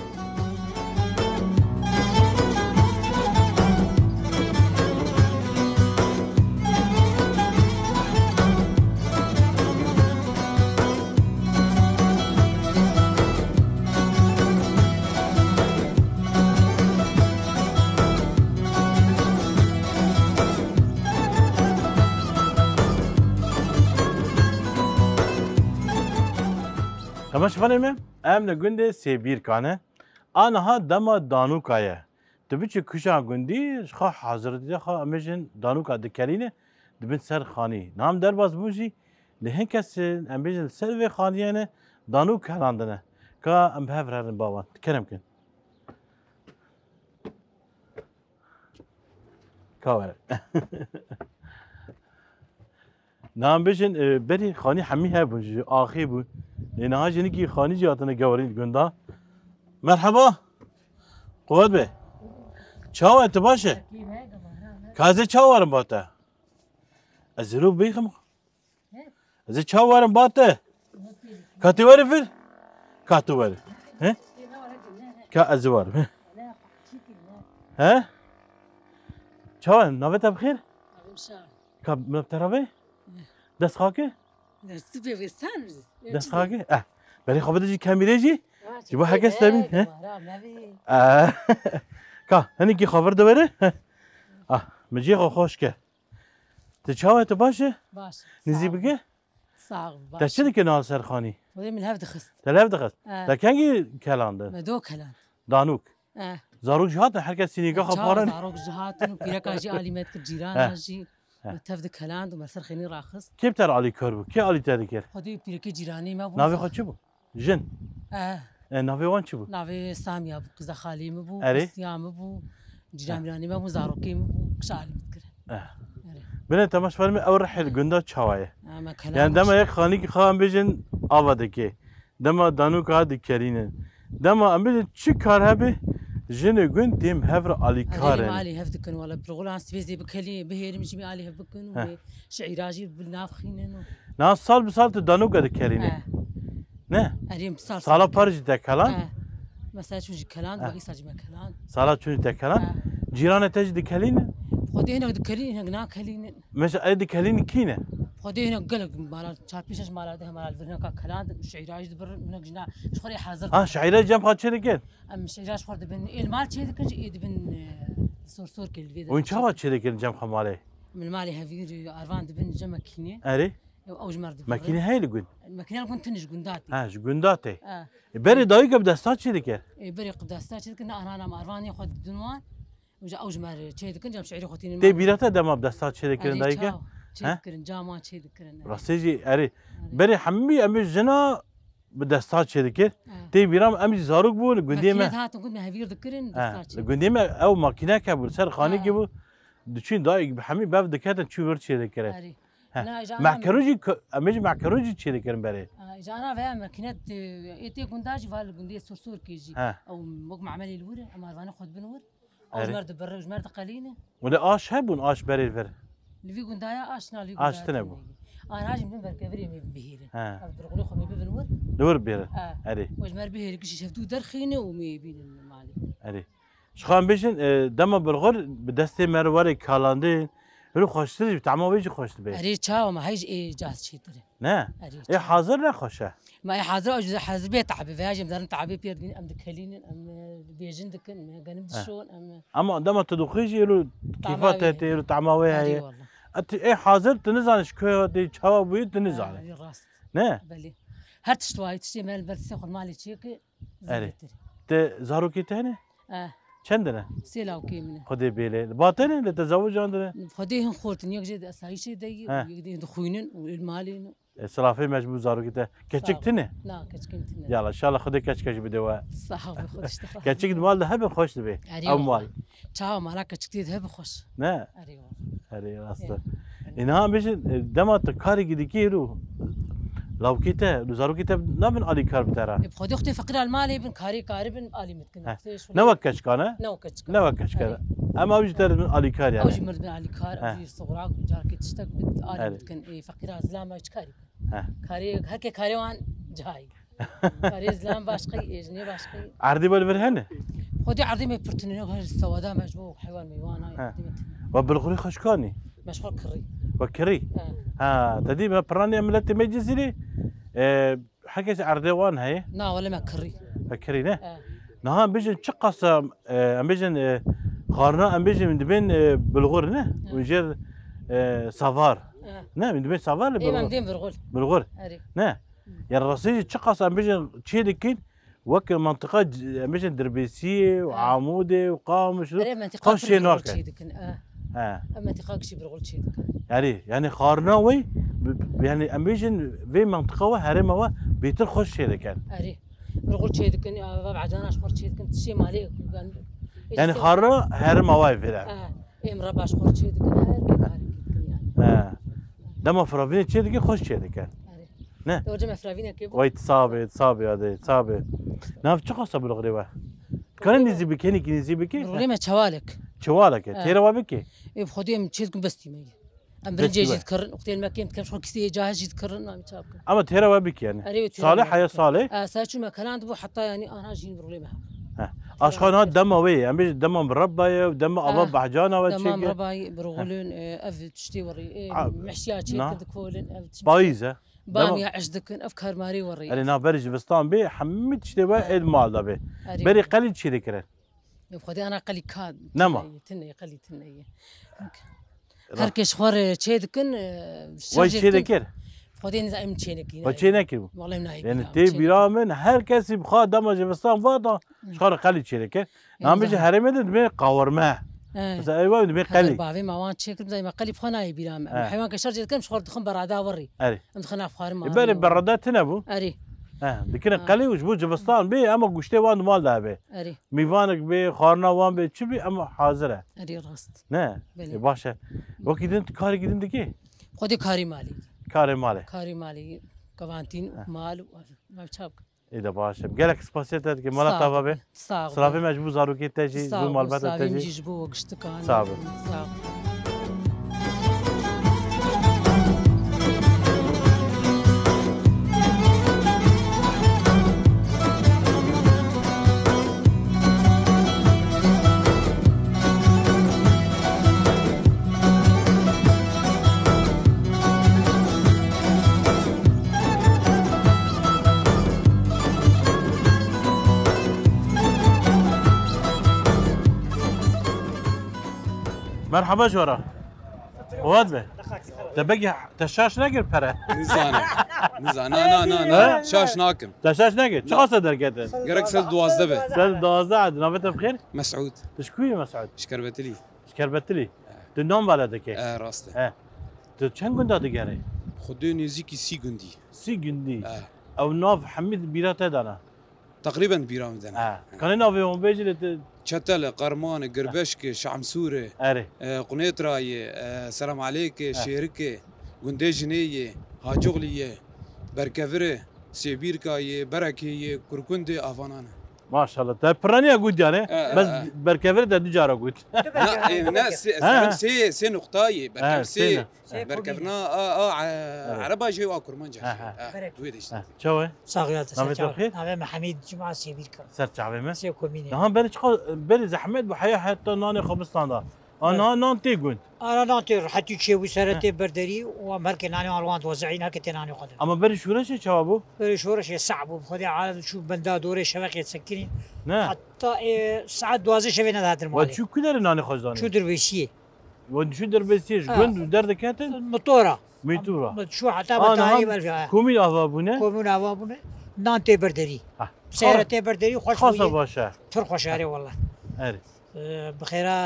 Temaşevanê me, em li gundê Sêbîrka ne. A niha dema danûka ye. Tu biçî kuja gundî, ji xwe hazir dide xwe, em bêjin danûka dikelîne, dibin ser xanî. Niha em derbas bûn jî, li hin kesên, em bêjin li ser vê xaniyê ne, danûk kelandine. Ka em bi hev re herin ba wan. Kerem kin. Ka were. Niha em bêjin, e, berî xanî hemî hebûn, ji axê bûn. Lê niha jinikî xanî jî hatine gewarîn gunda. Merheba. Quwet be. Çawa, tu baş e? Ka ez ê çawa werim ba te? Ez ê rû bêxim. Ez ê çawa werim ba te? Ka tu were vir? Ka tu were. He? Ka ez ê werim. He? He? Çawa, navê te bi xêr? Ka min bi te re bê? Dest xake? Dest pê vê sen. Dest xake? Eh. Berê xwe bide jî kemîrê jî. Ji bo herkes te bîn, he? Eh. Ka, hinekî xwe vir de were? He. Ah, min cihê xwe xweş kir. Tu çawa, tu baş e? Baş. Nizî bike? Sağ ol, baş. Te çi dike niha li ser xanî? Wê min hev dixist. Te li hev dixist? Eh. Te kengî kelandin? Me do keland. Danûk? Eh. Zarok jî hatin, her kes sînîka xwe parane. Zarok jî hatin û pîreka jî alî me dikir, cîrana jî. Heh. Me tev dikeland û me ser xênî raxist. Kê bi te re alîkar bû? Kê alî te dikir? Xwedî pîrekê cîranê me bû. Navê xwe çi bû? Jin? Eh. E, navê wan çi bû? Navê Samiya bû, qiza xalê min bû, Erê? Xwestiya min bû, cîranbîranê me bûn, zarokê min bûn, kişa alî min dikirin. Eh. Erê. Bine temaşevanê me, ew rihê li gunda çawa ye? Eh, me kelam Yani dema yek xanîkî xwe em bêjin ava dike. Dema danûka dikerînin. Dema em bêjin çi kar hebe, jinê gund têm hev re alîkar Erê, in. Alî hev dikin, wala pirxulan sibê zê bikelî, bihêrim jî me alî hev bikin û Heh. me şeîra jî bi nav xînin û Niha sal bi sal tu danûka dikerînî. Eh. Ne? Erê, sal Sala sal. Par jî te kelan? Eh. Mesela çû jî kelan, Eh. ba îsa jî me kelan. Sala çû jî te kelan? Eh. Cîranê te jî dikelînin? Xwedê hinek dikelînin, hinek nakelînin. Mesela ê dikelînin kî ne? Xwedê hinek gelek mala, çar pênc şeş mala de hema li vir hineka kelan, şeîra jî dibirin, hinek jî na, ji xwe rê hazir Ha, dibin. Şeîra cem xwe çê dikin? Em şeîra ji xwe dibin, ê li mal çê dikin, jî ê dibin, e, sor sor kê li vê de Hûn çawa çê dikin cem xwe malê? Min malê hevîr, arvan dibin, cem mekînê. Erê? Ew, ew ji me re dibin. Mekîne heye li gund? Mekîne li gund tune ji gunda tê. Ha, ji gunda tê. Ha. E, berê dayîka bi desta çê dikir? E, berê bi desta çê dikin, ne arana me arvanê xwe didin wan. Û ji ew ji me re çê dikin, cem şeîrê xwe tînin Tê bîra te dema bi desta çê dikirin dayîka? Çê dikirin, cam wan çê dikirin. Rastê jî erê. Erê. Berê hemî em ê jina bi desta çê dikir. Ha. Tê bîra min em jî zarok bûn li gundê me. Mekîne dihatin gund me hevîr dikirin, Ha, desta çê. Li gundê me ew makîneke bû, ser xanîkê Ha. bû. Diçûn dayîk bi hemî bev diketin çû vir çê dikirin. Erê. He. Na, ji ana Mehkerû jî ku-, em ê jî mehkerû jî çê dikirin berê. Ha, ji ana veya mekîne, e, ê tê gunda jî, va li gundê Sorsorkê jî. He. Ew wek memelê li wir e, em arvanê xwe dibin wir. Ew Erê. ji me re dibirre, ji me re diqelîne. Wele aş hebûn, aş berê vir? Li vî gundaya aş na, li vî Aş gundaya tine bû. tine. Ana jî min berkevirê me bihêrin. He. Ev dirxulê xwe me bibin wir. Li wir bêrin. He. Erê. Û ji me re bihêrin, gişî şevdû derxîne û me bînin li malê. Erê. Ji xwe em bêjin, e, dema birxur bi destê me re were kalandin, hûn xweştir jî, tama wê jî xweş dibe. Erê çawa me hej ê cas çêtir e. Ne? Erê Ê çawa. hazir ne xweş e. Me ê hazir, ew ji hazir bê tabi, veya jî em derin tabi pêr dîn, em dikelînin, em, e, bêjin dikin, em genim He. dişon, em, e, Ama dema tu dixwî jî êro kêfa Tama te wê. tê, êro tama wê Erê heye. wallah. E, tu ê hazir tu nizanî ji ku tê, çawa bûyî tu nizanî. Erê rast. Ne? Belê. Her tişt wayî, tiştê me li ber destê xwe malê çêke, Erê. zêdetir. Te zarokê te hene? Eh. Çend in e? Sê lawkê min e. Xwedê bêle. Li ba te ne, li tezawican de ne? Xwedê hin xort in, yek jê di esayîşê de yî, He. û yek dî dixwînin û li malê ne. E, silafê me ji bo zarokê te. Keçik tune? Na, keçikên tune. Yala, şala Xwedê keçike jî bide we. Sağ ol, Xwedê işte razı. Keçik di mal de hebe xweş dibe. Erê Ew mal. Çawa mala keçik tê de hebe xweş. Ne? Erê wala. Erê, rast e. Ê, niha bêjin, e, dema tu karê gidikê ro, lawkê te, du zarokê te nabin alîkar bi te re? E, bi Xwedê xwedê feqîra li malê bin, karê karî bin, alî min dikin. He. Xwedê şûlê. Ne wek keçika ne? Ne wek keçika. Ne wek keçika. Erê. Em ew jî te dibin alîkar yani. Ew jî min dibin alîkar, He. ew jî soxrak, carkê tiştek bin, alî Erê. min dikin. E, feqîra zilam ew çi karî bin? He. Karê, herkê karê wan cihayî. Karê zilam başqî, ê jinê başqî. Erdê we li vir hene? Xwedê erdê me pir tune, her sewada me ji bo heywan meywan ay, He. erdê me tune. We bilxurê xwe ji ka anî? Me ji xwe kirî. We kirî? He. Ha, te dî me piraniya miletê me Cizîrê, e, her kes erdê wan heye? Na, wele me kirî. We kirî ne? He. Niha em bêjin çiqas e, em bêjin, e, xarina em bêjin dibên, e, bilxur ne? He. Û jêr, e, savar. He. Ne, dibên savar li Ê, bilxur. Em dibên bilxur. Bilxur. Erê. Ne? Yani rastî jî çiqas em bêjin çê dikin, wek mentiqa c-, em bêjin Dirbêsiyê û Ha. Amûdê û Qamişlo, Erê, mentiqa xweş pir çê bilxul nakin. çê dikin, ha. Ha. Ev mentiqa gişî bilxul çê dikin. Erê, yani xarina wê, bi-, bi-, yani em bêjin vê mentiqa we, herêma we bêtir xweş çê dikin. Erê. Bilxul çê dikin, ya, va Ecana ji xwe çê dikin, tiştê malê, yani, Yani işte xarina herêma we vêre. Ha. Êm re baş xwe çê dikin, her kê karê dikin yani. He. Dema firavînê çê dikin, xweş çê dikin. Erê. Ne? Te wece me firavînekê bû? Wey, sabê, sabê adê, sabê. Nav çi xwesta bilxurê we? Kanê nêzî bikê, nêkî nêzî bikê? Bilxurê me çewalek. Çewalek e. He. Têra we bikê? Ê, bi Xwedê em çê dikin bes tîmeyî. Em Bes birinci tîme. jî dikirin, wextê me kêm dikim, xwe kisê cahil jî dikirin, namî çap kin. Ama têra we bikê yani. Erê, wê têra Salih me heye bikê. Salih. Ê, sa çû me kelan dibû, heta yani ana jîn bilxurê me. He. Aşxana dema wê, em bêjin dema mireba ye û dema ava Ah, bahcana we dema çêke. mireba ye, birxulin, e, ev tiştê werî, e, Ah, mehşiya çêkin na. dikolin, ev tiştê Payîz e. Bamiya Dema eş dikin, ev karmarê werî. Erê, na berî zivistan bê, hemî tiştê we Ha. êd mal de bê. Erê. Berî qelî çê dikirin. Ev xwedê ana qelî ka Nema. tine ye, tine ye, qelî tine ye. Ra. Her kes xwar çê dikin, e, Vay şarjê çê dikin. dikir. Xwedê nizam çê nekî. Vay çê nekir bû. Vallahi nahî Yani bîra tê çê bîra min her kesî bi xwe dema zivistan va da Hı. ji xwe re qelî çê dikir. Yanî Nam bêje zahmet. herêmê de dibê qawirme. He. Mesela ew dibê Heger qelî. bavê me wan çêkir, bizay me qelî bi xwe nayê bîra me. He. Heywan ke şarjê dikin, ji xwe re dixin berada werî. Erê. Em dixin nav xwarin E, berê berada tine bû. Erê. He, dikirin Ha. qelî û ji bo zivistan bê, ema guştê wan di mal de hebe. Erê. Mîvanek bê, xwarina wan bê, çi bê, ema hazir e. Erê rast. Ne? Belê. E, baş e. Wekî din, karê din dikê? Xwedê karê malê. Karê malê. Karê malê. Kevantîn, He. mal û ev. Ev çap. Ê de baş e. Gelek spasiya te dike. Mala Sağ ol. tava be. Sağ ol. Silavê me ji bo zarokê te jî, ji Sağ bo ol. malbata te Silavê min jî. jî ji bo giştikan. Sağ ol. Sağ ol. Merhaba ji we re. Qewet be. Te begî te şaş nekir pere. Nizane. Nizane. Na, na, na, na. He? Şaş nakim. Te şaş nekir. Na. Çiqas te derketin? Gerek sed duwazdeh be. Sed duwazdeh hadi. Navê te bi xêr? Mesûd. Tu ji ku yî Mesûd? Ji Kerbetilî. Ji Kerbetilî. He. Tu nan veledekê? He, rast e. He. Tu çend gunda digerî? Xwedê nêzîkî sî gundî. Sî gundî? He. Ew nav hemî di bîra te de ne? Teqrîben bîra min de ne. He. He. Kanê navê wan bêjî lê tu Çetel e, Qerman e, Girbeşk e, Şamsûr e, Erê. e, Qunêtra ye, e, Selam Alêk e, He. Şêrik e, Gundê Jinê ye, Hacıoğlu ye, Berkevir e, Sêbîrka ye, Berekê ye, Kurkund e, avanan e. Maşallah. Te piraniya got yani. He, Bes he, he. Berkevir de du cara got. Na, e, ne, sê, He. sê, sê nuqta ye. He, Berkevir sê sê ne. Sê Berkevir komîn. na, a, a, a, Evet. Ereba jê û a Kurmanca Ha, jê. ha. Ha, Berek. wê de işte. Ha, çawe? Sax ya, te Navê ser te çav. xêr? Navê me Hemîd Cuma Sêbîrka. Ser çavê me. Sê komînê. Niha berê çiqa, berê zehmet bû heya heta nanê xwe bistanda. A, Evet. niha nan tê gund. Ara nan tê rehetî çê bû, sere Ha. tê berderî û em herkê nanê wan wan dozehî, herkê tê nanê xwe de. Ama berê şoreşê çawa bû? Berê şoreşê seh bû, xwedê alem çû benda dorê şeveqê sekinî. Ne? Heta, e, saet duwazdeh şevê nedahatir Wa malê. çû ku derê nanê xwe zanî? Çû Dirbêsiyê. Wa çû Dirbêsiyê ji Ha. gund û derdiketin? Motora. Motora. Çû heta Ha, betarî niha ber, ha. komîn ava bûne? Komîn ava bûne. Nan tê berderî. Ha. Seyre tê berderî, xweş Xasa bûye. baş e. Pir xweş e, erê wele. Erê. Ee, bi xêra,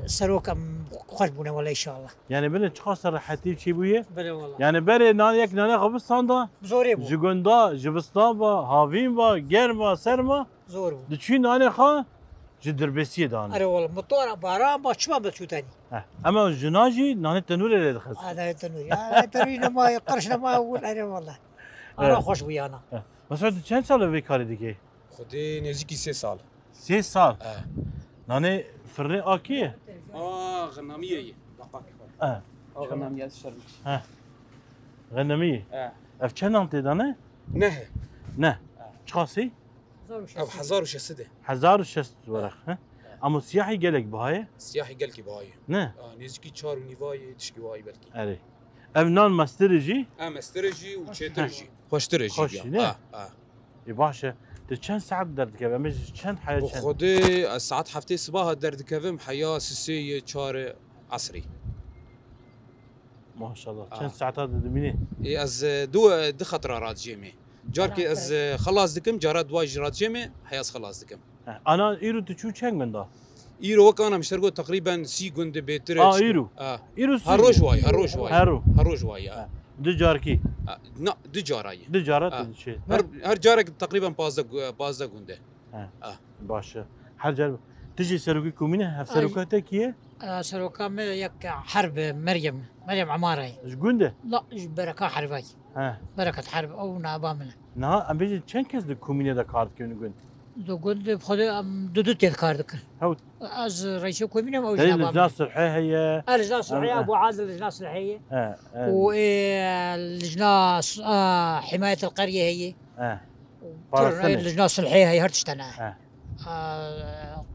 e, serok em xweş bûne wele înşallah. Yani bine çiqas rehetî çî bûye? Bile wele. Yani berê nan, yek nane xwe bistanda, Zorê bû. Ji gunda, ji vistan va, havîn va, germa, serma, Zor bû. Diçû nanê xwe ji dirbêsiyê dane. Erê wele, mitora baran ba çima bi çû tenî? Heh. Ema jina jî nanê tenûrê lê dixist. Ha, nanê tenûrê. Ya, nanê tenûrê nema, qirş nema, wûn, erê wele. Ana Evet. xweş bû yana. Heh. Mesela tu çend sal vê karê dikê? Xwedê nêzîkî sê sal. Sê sal? E. Nanê firnê a kê ye? A, xinamiyê ye. Baqak. E. A, xinamiye şer bikişî. He. Xinamiyê. E. Ev çend nan tê de ne? Neh. Ne. E. Çiqasî? Ev hezar û şeş sed e. Hezar û şeş sed weraq, he? E. Ama siyahî gelek biha ye? Siyahî gelkî biha ye. Ne? A, nêzîkî çar û nîva ye, tişkî wayî belkî. Erê. Ev nan mestir e jî? E, mestir e jî û çêtir e jî. Xweştir e jî. Xweş ya. Ne? E, e. Ê baş e. Tu çend saet derdikeve? Em bêjin çend heya çend? Xwedê ez saet heftê sibaha derdikevim, heya sisê yê çarê esrî. Maşallah. Ah. Çend saeta de dimînî? Ê, ez, e, du, e, du xetira radijêmê. Carkê ez, e, xelas dikim, cara dua jî radijêmê, heya ez xelas dikim. He, ana îro tu çû çend gunda? Îro wek ana mişter got teqrîben sî gundê bêtir e. A, îro. A. Îro sî. Her roj wayî, her roj wayî. Her roj. Her roj wayî, a. He. Du carkî. A, na, du cara ye. Du cara tu diçî. Her, her carek teqrîben pazdeh gu-, pazdeh gund e. He. A. Baş e. Her car. Tu jî serokê komîne, hevseroka te kî ye? A, seroka me yek Herb e, Meryem. Meryem Emara ye. Ji gund e? La, ji Bereka Herbay. He. Bereket Herb, ew naba min e. Niha em bêjin çend kes di komînê de kar dikin li gund? Di gund bi xwe de em du du tê kar dikin. Hewt. Ez reîsê komîn im, ew jî naba min e. Lijna Sulhê heye. E, Lijna Sulhê, Ebu Adil Lijna Sulhê ye. He, he. Û ê Lijna s-, a, Himayetil Qeryê heye. He. Û Parastinê. Lijna Sulhê heye, her tiştene. He. A,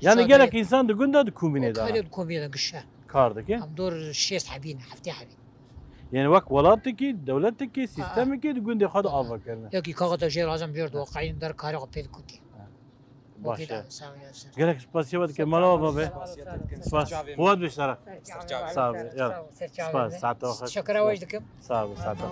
Yani gelek însan di gund de di komînê de. Gelek di komînê de gişe. Kar dike. Em dor şêst hebî ne, heftê hebî. Yani wek welatekî, dewletekî, sîstemekî di gundê xwe de ava kirine. Yekî kaxa te jê razem jêr di waqayîn der karê xwe pê dikutî. Baş e. Gelek spasiya we dikim. Mala we be. Spas. Quwet be sera. Sağ ol. Ya. Spas. Saat xweş. Şekera we dikim. Sağ ol. Saat xweş.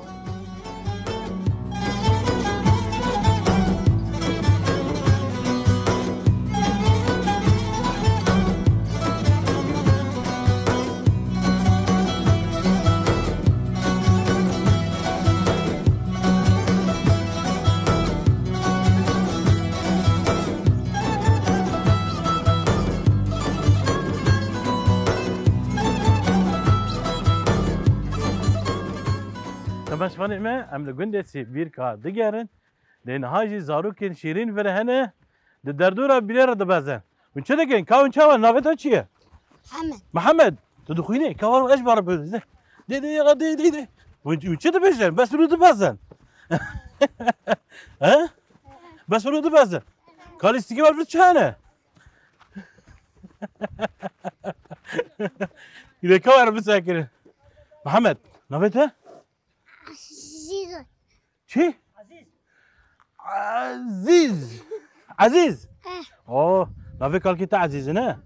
Temaşevanê me, em li gundê Sîbîrka digerin. Lê niha jî zarokên şîrîn vir hene, di derdora bîrê re dibezin. Hûn çi dikin? Ka hûn çawa? Navê te çi ye? Mihemed. Mihemed, tu dixwînî? Ka were ez ji ber bibêjim. Dê, dê, dê, dê, dê. Hûn, hûn çi dibêjin? Bes rû dibezin. He? Bes rû dibezin. Ka lîstikê we vir çi hene? Îdê ka were bisekirin. Mihemed, navê te? Zîzo. Çi? Ezîz. Ezîz. Ezîz? Eh. Oh, navê kalkê te Ezîz e, ne?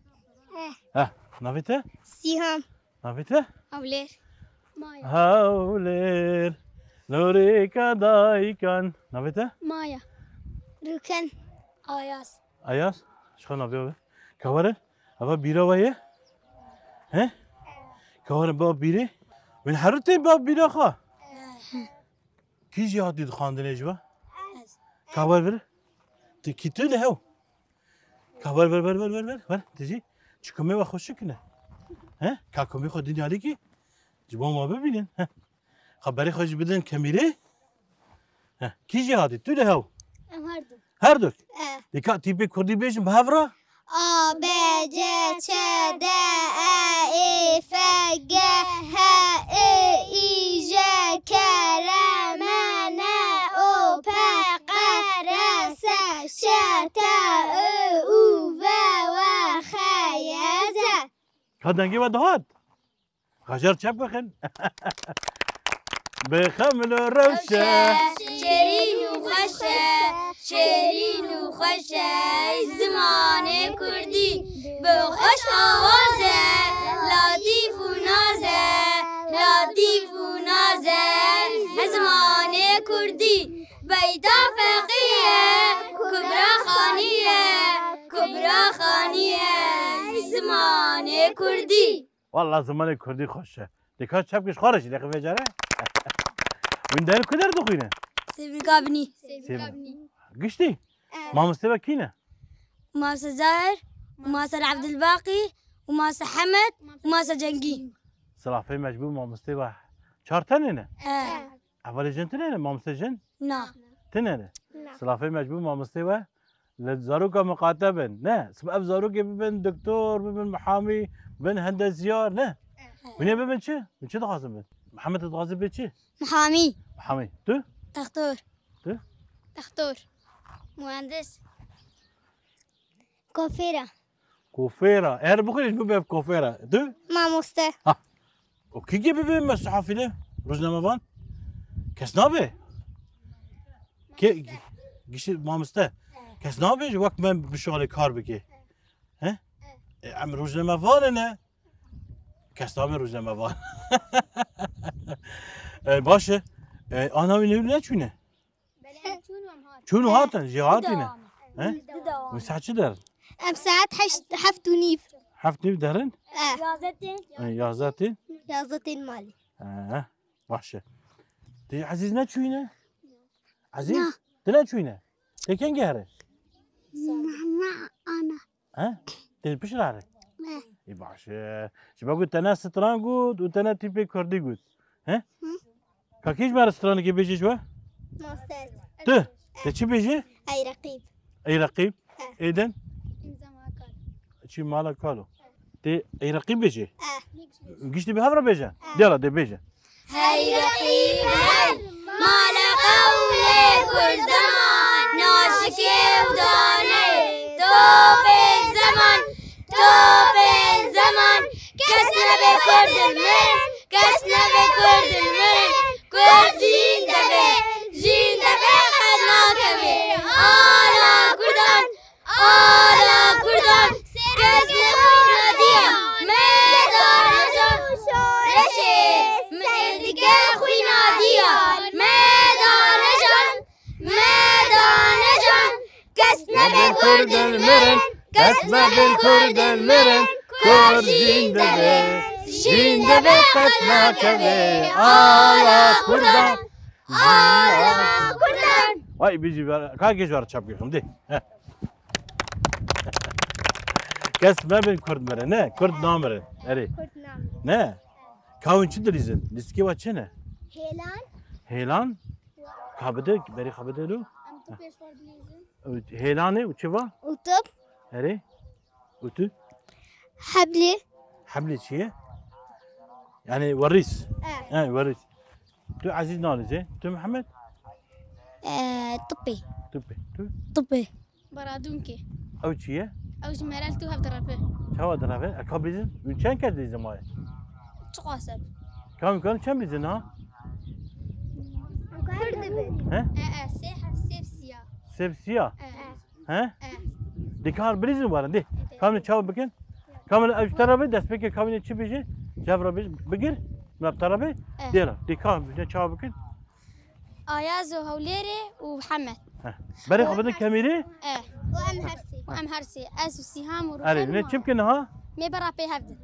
Eh. Heh, navê te? Sîham. Navê te? Hewlêr. Maya. Hewlêr. Lorêka dayikan. Navê te? Maya. Rûken. Ayaz. Ayaz? Çiqa navê we? Ka were? Eva bîra we ye? He? Ka were ba bîrê? Win heru tên ba bîra xwe? Eh. Kî jî hatî dixwandinê ji we? Ez. Ka wer vir. Tu kî tu li hew? Ka wer, wer, wer. Tu jî çikumê we xweşik ne? He? Ka kumê xwe dinya dikî? Ji bo ma bibînin. He. Xeberê xwe jî bidin kemîrê. He. Kî jî hatî? Tu li hew? Em her du. Her du? E. Dê ka tîpê kurdî bêjin bi hev re? A, B, C, Ç, D, E, Ê, F, G, H, I, J, K, L, M, N, O, P, Q, R, S, Ş, T, Ö, Û, V, W, X, Y, Z. Ka dengê we dihat? Xejer çep bixin. Bi xemlo rewşe. Şêrîn û xweş e, şêrîn û xweş e, zimanê kurdî. Bi xweş awaz e, latîf û naz e, latîf û naz e, zimanê kurdî. Beyta Feqî ye, Kubra Xanî ye, Kubra Xanî Walla zimanê kurdî xweş e. Dê ka çepkiş xwe re jî lêqî vê care. Hûn der ku der dixwîne? Sêvîka binî. Sêvîka binî. Giştî? Evet. Mamostê we kî ne? Masa Zahir, Masa Abdülbaqî, û Masa Hemed, û Masa Cengî. Silafê mecbûr mamostê we çar tenê ne? Evet. Hevalê jin tune ne, mamostê jin? Na. Tune ne? Na. Silafê mecbûr mamostê we li zaroka miqate bin. Ne, sibe ev zarokê bibin doktor, bibin mihamî, bin hendesiyar, ne? Evet. Hûn ê bibin çi? Hûn çi dixwazin bin? Mihemed dixwaze bê çi? Mihamî. Mihamî. Tu? Doktor. Tu? Doktor. Muhendis. Kofêra. Kofêra. Eger bixwîne jî bibe kofêra. Tu? Mamoste. Ha. O kî kê bibe me sihafî de? Rojnamevan? Kes nabe. Kê, giştî mamoste. Kes nabe ji wek me bişuxulê kar bike. He? E, em rojnamevan ne. Kes nabe rojnamevan. E, baş e. E, ana wî ne çûne? Belê, çûn û em hatin. Çûn û hatin, jê hatîne. He? Di dawam. Hûn saet çi der? Em saet heşt, heft û nîv. Heft nîv derin? Eh. Yazde tên. E, yazde tên? Yazde tên malê. E, baş e. Tê Ezîz neçûyîne? Ezîz? Na. Tu neçûyîne? Tê kengî here? Na, na, ana. He? Tê pişt re here? Ne. Ê baş e. Ji bo ku te ne stran got û te ne tîpê kurdî got. He? Hı. Ka kî ji me re stranekê bêje ji we? Master. Tu? Te çi bêje? Ey Reqîb. Ey Reqîb. He. Êden? Çî mala kalo. Tê Ey Reqîb bêje? He. Giştî bi hev re bêje? He. Dê re dê bêje. Hey reqîb her, mala qewlê kurzeman, naşikê û daneyê, topê zeman, topê zeman, kes nebe kurd mirin, kes nebe kurd mirin, kurd jîn debe, jîn debe qet nakeve, ala kurdan, Ala kurdan, kes ne xwîna diya, me dane can. Reşê me dike xwîna diya, me dane can, me dane can. Kes nebe kurdin mirin, kes nebe kurdin mirin, kurd jîn debe, jîn debe qet nakeve. Ala kurdan, ala kurdan. Vay, bijî ver, ka geç var çap geçim, de. Heh. Kes mebin kurd mirin, ne? Kurd namirin. Erê. Kurd namirin. Ne? Kawin çi dilîzin? Lîstikê wa çi ne? Hêlan. Hêlan? Kabide, berî kabide lo. Em tu pêş war dilîzin. Hêlan e, û çi va? Û tu? Erê. Û tu? Heblê. Heblê çi ye? Yani werîs. E. He, werîs. Tu Ezîz nalîzê. Tu Mihemed? E, Tupê. Tupê. Tu? Tupê. Baradûnkê. Ew çi ye? Ew ji me re li tu hev direve. Çawa direve? E, ka bizin? Hûn çend kes dizin maye? Çiqas e? Kam kam çend bizin ha? Kur dibin. He? E, e, sê, sê siya. Sê siya? E, e. He? E. Dê kar bilîzin warin, dê. Kamî çawa bikin? Kamî ev ji te re be, destpêkê kamî çi bêje? Cev re bêje, bigir, min te re be, e, dê re. Dê kar, ne çawa bikin? Ayaz û Hewlêrê û Hemed. He. Berê xwe bidin kemîrê? E. Û em her sê. Û em her sê. Ez û Sîham û Erê, Rûfen ne û çi bikin ha? Mê bera pê hev din.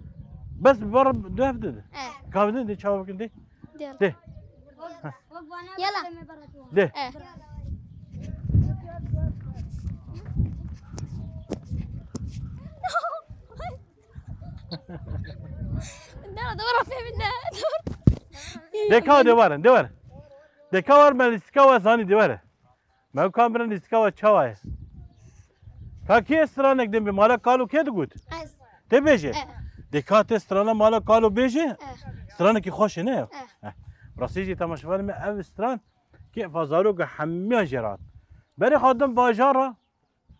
Bes bera du hev din? E. Kar bidin, dê çawa bikin, dê? Dê. Dê. Yala. Dê. E. Dê, dê were fehmin de. Dê ka, dê were, dê were. Dê ka were, me lîstika we zanî, dê were. Me ew ka mirin lîstika we çawa ye? Ka kê stranek din bi mala kalo kê digot? Ez. Tê bêje? Eh. Dê ka tê strana mala kalo bêje? Eh. Stranekî xweş e, ne? Eh. Eh. Rastî jî temaşevanê me ev stran kêfa zaroka hemiya jê re hat. Berê xwe din bajara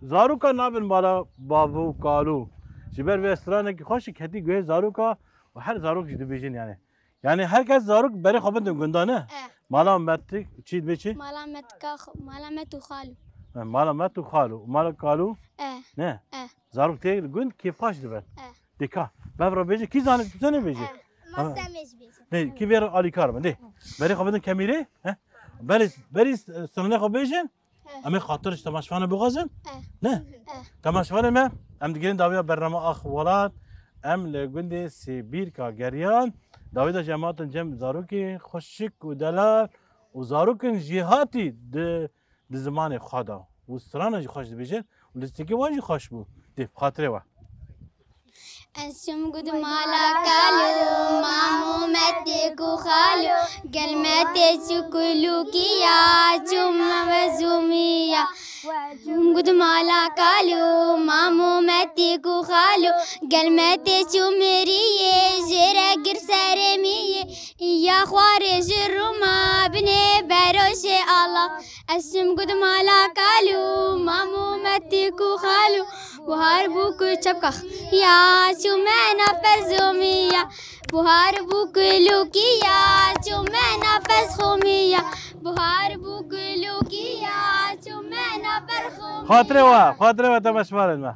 zaroka nabin mala bavo û kalo. Ji ber vê stranekî xweş e ketî guhê zaroka û her zarok jî dibêjin yani. Yani her kes zarok berê xwe bindin gunda ne? Eh. Mala metik, çi dibê çi? Mala metika xo-, mala met û xalo. He, mala met û xalo. Mala kalo? Eh. Ne? Eh. Zarok tê gund kêfxweş dibin. Eh. Dê ka. Bev re bêje, kî zanik tu tenê bêje? Eh. Masta me jî bêje. Ne, kî vê re alîkar bin, dê. Berê xwe bidin kemîrê, he? Berê, berî s-, stranê xwe bêjin, Em ê xatir ji temaşevanê bixwazin? Eh. Ne? Eh. Temaşevanê me, em digirin dawiya bername Ax Welat, Em li gundê Sêbîrka geriyan. Dawî de jî em hatin cem zarokê xweşik û delal û zarokên jêhatî di, di zimanê xwe de. Û strana jî xweş dibêjin û lîstikê wan jî xweş bû. Dê, bi xatirê we. Ez çûm gud mala kalo, mamo me têk û xalo, gel me tê çû kulûkiya, çûm me ve zûmiya. Çûm gud mala kalo, mamo me têk û xalo, gel me tê çû miriyê, jê re gir serê miyê, ya xwarê ji rûma binê beroşê Allah. Ez çûm gud mala kalo, mamo me têk û xalo, buhar bû ku çepkax ya, çû me na perzûmiya. Buhar bû ku lûkiya, çû me na pez xûmiya. Buhar bû ku lûkiya, çû me na per xûmiya. Xatirê we, xatirê we te meşvarin me.